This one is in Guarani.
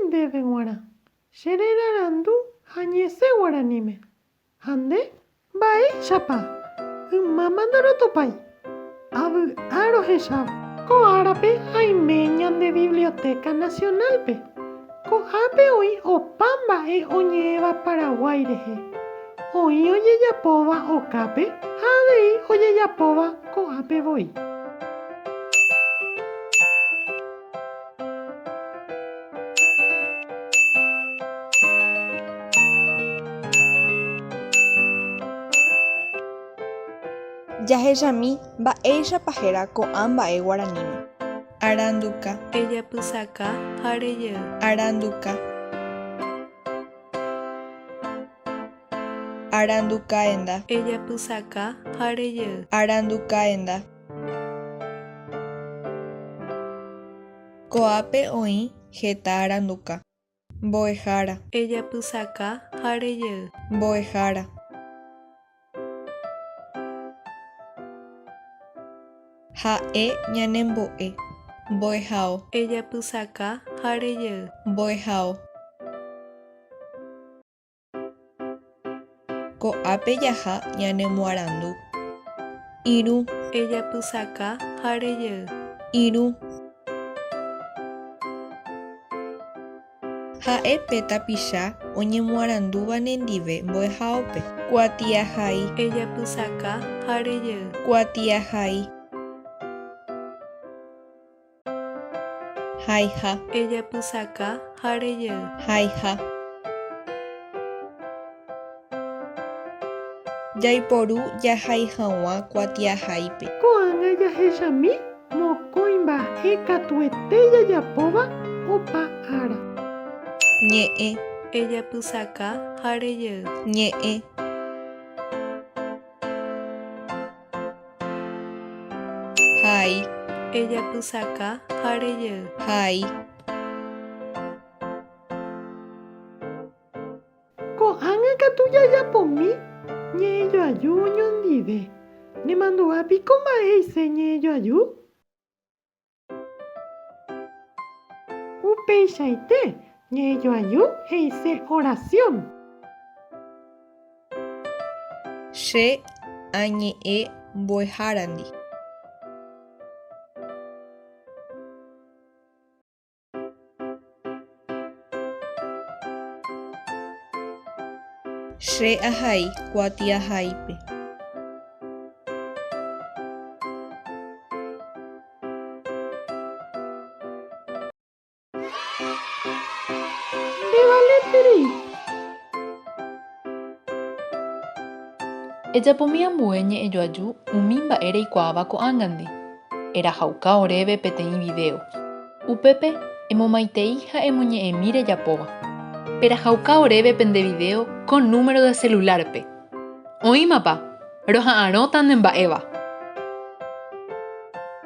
ndéve g̃uarã. Che rerarandu ha ñesẽ guaraníme. Ha nde, mba'éichapa? Ymáma ndorotopái. Avy'a rohechávo. Ko árape aime ñande Biblioteca Nacional-pe. Ko'ápe oĩ opa mba'e oñe'ẽva Paraguái rehe. Oĩ ojejapóva okápe ha avei ojejapóva ko'ápe voi. Jahechami mba'éichapa héra ko'ã mba'e guaraníme. Aranduka. Ejapysaka ha rejey. Aranduka. Aranduka enda. Ejapysaka ha rejey. Aranduka enda. Ko'ápe oĩ heta aranduka. Mbo'ehára. Ejapysaka ha rejey. Mbo'ehára. Ha'e ñanembo'e. Mbo'ehao. Ejapysaka ha rejey. Mbo'ehao. Ko'ápe jaha ñanemoarandu. Irũ. Ejapysaka ha rejey. Irũ. Ha'e pe tapicha oñemoarandúva nendive mbo'ehaópe. Kuatiahai. Ejapysaka ha rejey. Kuatiahai. Haiha. Ejapysaka ha rejey. Haiha. Jaiporu jahai hag̃ua kuatiahaípe. Ko'ág̃a jahechami mokõi mba'e katuete jajapóva opa ára. Ñe'ẽ. Ejapysaka ha rejey. Ñe'ẽ. Hai. Ejapysaka ha rejey. Hai. Ko'ág̃a katu jajapomi ñe'ẽjoaju oñondive. Nemandu'a piko mba'e he'ise ñe'ẽjoaju? Upeichaite, ñe'ẽjoaju he'ise oración. Che añe'ẽ mbo'ehárandi. Che ahai kuatiahaípe. Ndevaleterei. Ejapomi ambue ñe'ẽjoaju umi mba'e reikuaáva ko'ág̃andi. Erahauka oréve peteĩ video. Upépe emomaitei ha emoñe'ẽmi rejapóva. Perahauka oréve pende video ko número de celular-pe. Oĩmapa? Roha'arõta ne mba'éva.